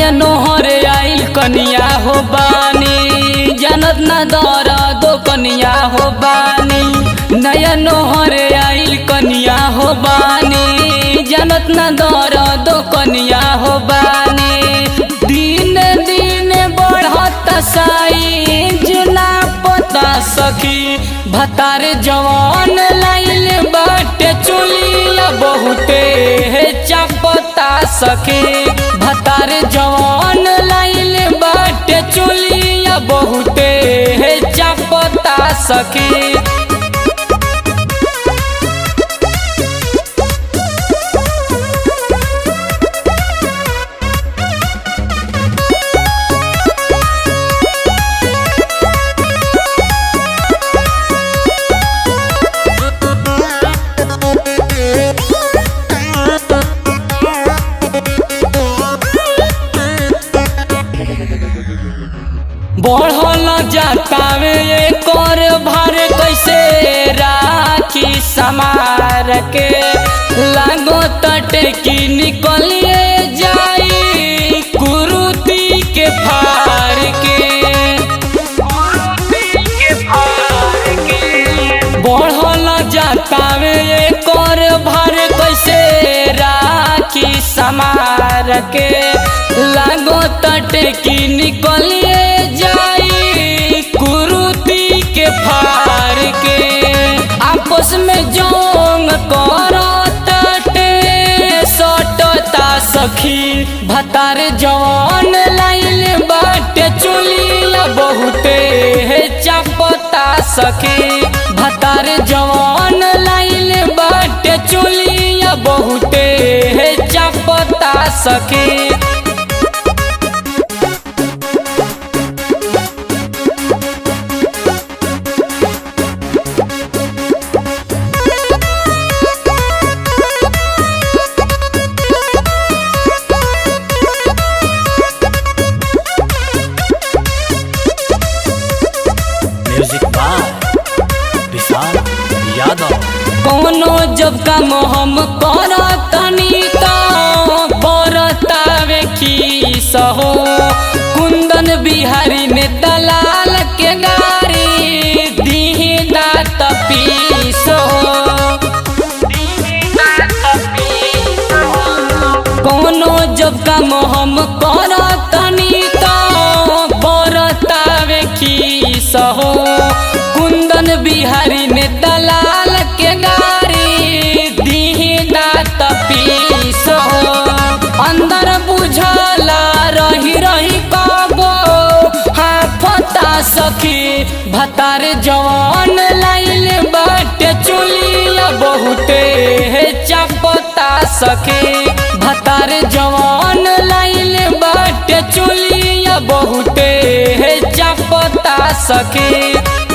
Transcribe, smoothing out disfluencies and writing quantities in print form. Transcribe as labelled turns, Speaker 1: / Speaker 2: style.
Speaker 1: नया नोहर आइल कनिया हो बानी, जानत ना दर्द कनिया हो बानी। नया नोहर आइल कनिया हो बानी, जानत ना दर्द कनिया हो बानी। दिन दिन बढ़त साइज ना पता सखी, भतार जवान लाइल बाटे चुलिया बहुते चापता सखी। भतार जवान लाइल बाटे चुलिया बहुते चापता सखी। बढ़ल जातावे कर भार कैसे राखी समार के, लागो तटे की निकलिए जाई कुरुती के फार के। बढ़ल जातावे कर भार कैसे राखी समार के, लागो तटे की निकलिए जाई कुरुती के फार के। आपस में जोंग करताटे सटता सखी, भतार जवान लाइल बाटे चुलिया बहुते चापता सखी। भतार जवान लाइल बाटे चुलिया बहुते चापता सखी।
Speaker 2: म्यूजिक बाय विशाल यादव।
Speaker 1: कोनो जब काम हम करतनी त बरतावे खीसहो, कुंदन बिहारी ने दलाल के गारी दीही दात पीसहो। कोनो जब काम हम करतनी त बरतावे खीसहो, कुंदन बिहारी ने दलाल के गारी दीही दात पीसहो। अंदर बुझला रही रही कबो हाफता सखी, भतार जवान लाइल बाटे चुलिया बहुते चापता सखी। भतार जवान लाइल बाटे चुलिया बहुते चापता सखी।